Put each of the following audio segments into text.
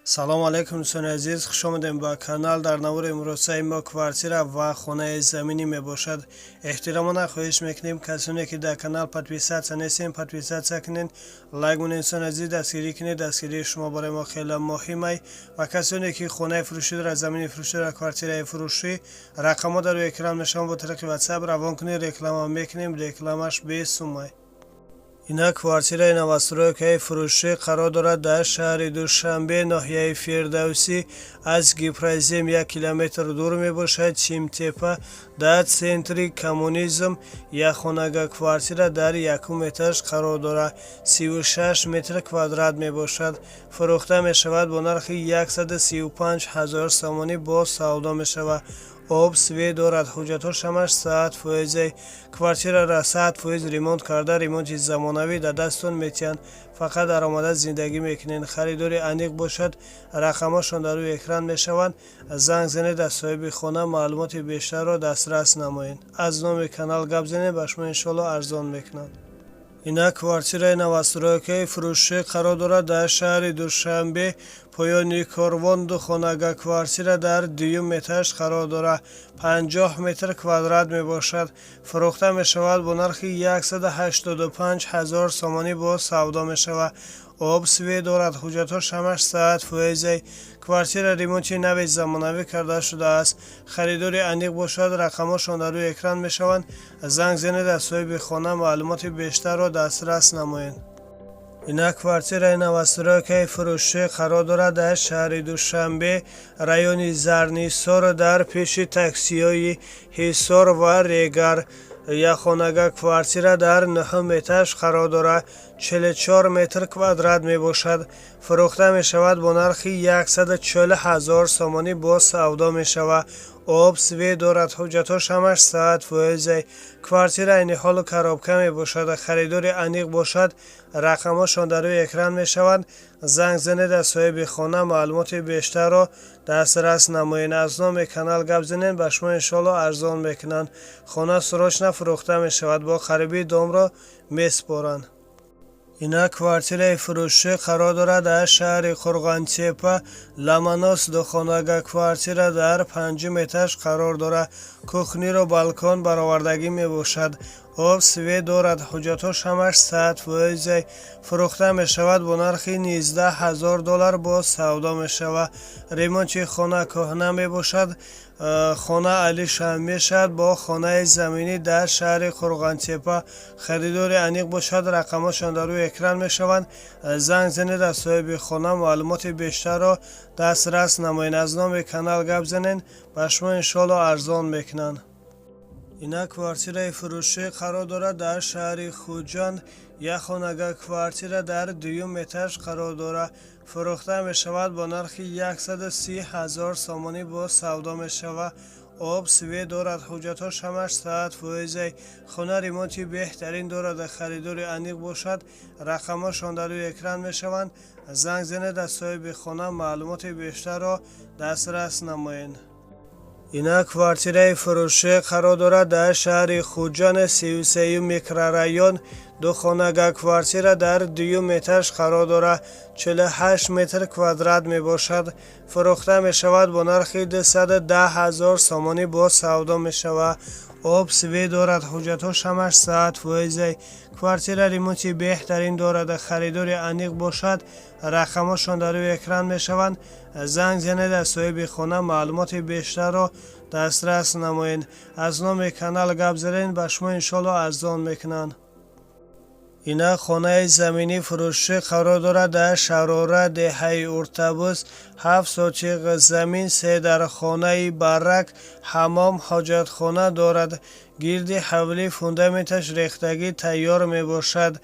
Салому алайкум, дӯстони азиз, хуш омадем ба канал. Дар навори имрӯзаи мо квартира ва хонаи заминӣ мебошад. Эҳтиромона хоҳиш мекунем, касоне ки дар канал подписаться нестем, подписаться кунед, лайк монед. Дӯстони азиз, дастгирӣ кунед, дастгирии шумо барои мо хеле муҳимай. Ва касоне ки хонаи фурӯшӣ дорад, замини фурӯшӣ дорад, квартираи фурӯшӣ, рақамҳо дар рӯи экран мешаванд, бо тариқи WhatsApp равон кунед, реклама мекунем, рекламаш бесумай. Инак, квартираи новостройкаи фурӯшӣ қарор дорад дар шаҳри Душанбе, ноҳияи Фирдавсӣ, аз Гипрозем 1 километр дур мебошад, Чимтепа, дар центри Коммунизм. Якхонага квартира дар якум этаж қарор дорад, 36 метр квадрат мебошад. Фурӯхта мешавад бо нархи 135 ҳазор сомонӣ, боз савдо мешавад. Об, свет дорад, ҳуҷҷатҳош ҳамаш 100%. Квартираро 100% ремонт карда, ремонти замонавӣ, дар дасттон метиҳанд, фақат даромада зиндагӣ мекунед. Харидори аниқ бошад, рақамҳошон дар рӯи экран мешаванд, занг занед, аз соҳиби хона маълумоти бештарро дастрас намоед. Аз номи канал гап занед, ба шумо иншоалло арзон мекунанд. Инак, квартираи новостройкаи фурӯшӣ қарор дорад дар шаҳри Душанбе, поёни Корвон. Духонага квартира дар дуюм этаж қарор дорад, 50 метр квадрат мебошад. Фурӯхта мешавад бо нархи 185 ҳазор сомонӣ, боз савдо мешавад. Об, свет дорад, ҳуҷҷатҳош ҳамаш 100%. Квартира ремонти нави замонавӣ карда шудааст. Харидори аниқ бошад, рақамҳошон дар рӯи экран мешаванд, занг занед, аз соҳиби хона маълумоти бештарро дастрас намоед. Инак, квартираи новостройкаи фурӯшӣ қарор дорад дар шаҳри Душанбе, райони Зарнисор, дар пеши таксиҳои Ҳисор ва Регар. Якхонага квартира дар нӯҳум этаж қарор дорад, 44 метр квадрат мебошад. Фурӯхта мешавад бо нархи 140 ҳазор сомонӣ, боз савдо мешавад. Об, свет дорад, ҳуҷҷатҳош ҳамаш 100%. Квартира айни ҳолу коробка мебошад. Харидори аниқ бошад, рақамҳошон дар рӯи экран мешаванд, занг занед, аз соҳиби хона маълумоти бештарро дастрас намоед. Аз номи канал гап занед, ба шумо иншоалло арзон мекунанд. Хона срочно фурӯхта мешавад, бо қарибӣ домро месупоранд. Инак, квартираи фурӯшӣ қарор дорад дар шаҳри Қурғонтеппа, Ломонос. Духонага квартира дар панҷум этаж қарор дорад, кухниро балкон баровардагӣ мебошад. Об, свет дорад, ҳуҷҷатҳош ҳамаш 100%. Фурӯхта мешавад бо нархи 19 ҳазор доллар, боз савдо мешавад. Ремонти хона кӯҳна мебошад. Хона алишам мешавад бо хонаи заминӣ дар шаҳри Қурғонтеппа. Харидори аниқ бошад, рақамҳошон дар рӯи экран мешаванд, занг занед, аз соҳиби хона маълумоти бештарро дастрас намоед. Аз номи канал гап занед, ба шумо иншоалло арзон мекунанд. Инак, квартираи фурӯшӣ қарор дорад дар шаҳри Хуҷанд. Якхонага квартира дар дуюм этаж қарор дорад. Фурӯхта мешавад бо нархи 130 ҳазор сомонӣ, боз савдо мешавад. Об, свет дорад, ҳуҷҷатҳош ҳамаш 100%. Хона ремонти беҳтарин дорад. Харидори аниқ бошад, рақамҳошон дар рӯи экран мешаванд, занг занед, аз соҳиби хона маълумоти бештарро дастрас намоед. Инак, квартираи фурӯшӣ қарор дорад дар шаҳри Хуҷанд, 33-юм микрорайон. Духонага квартира дар дуюм этаж қарор дорад, 48 метр квадрат мебошад. Фурӯхта мешавад бо нархи 210 ҳазор сомонӣ, боз савдо мешавад. Об, свет дорад, ҳуҷҷатҳош ҳамаш 100%. Квартира ремонти беҳтарин дорад. Харидори аниқ бошад, рақамҳошон дар рӯи экран мешаванд, занг занед, аз соҳиби хона маълумоти бештарро дастрас намоед. Аз номи канал гап занед, ба шумо иншоалло арзон мекунанд. Инак, хонаи заминӣ фурӯшӣ қарор дорад дар Шарора, деҳаи Уртабуз. 7 сотиқ замин, се дархонаи барак, ҳаммом, ҳоҷатхона дорад. Гирди ҳавлӣ фундаменташ рехтагӣ тайёр мебошад.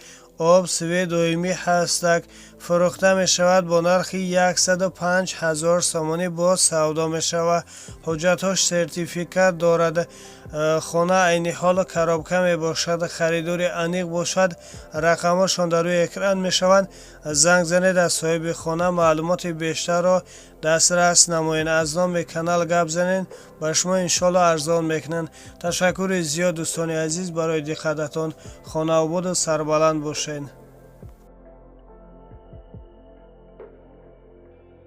Об, свет доимӣ ҳастак. Фурӯхта мешавад бо нархи 105 ҳазор сомонӣ, боз савдо мешавад. Ҳуҷҷатҳош сертификат дорад. Хона айни ҳол коробка мебошад. Харидори аниқ бошад, рақамҳошон дар рӯи экран мешаванд, занг занед, аз соҳиби хона маълумоти бештарро дастрас намоед. Аз номи канал гап занед, ба шумо иншоалло арзон мекунанд. Ташаккури зиёд, дӯстони азиз, барои диққататон. Хонаободу сарбаланд бошед.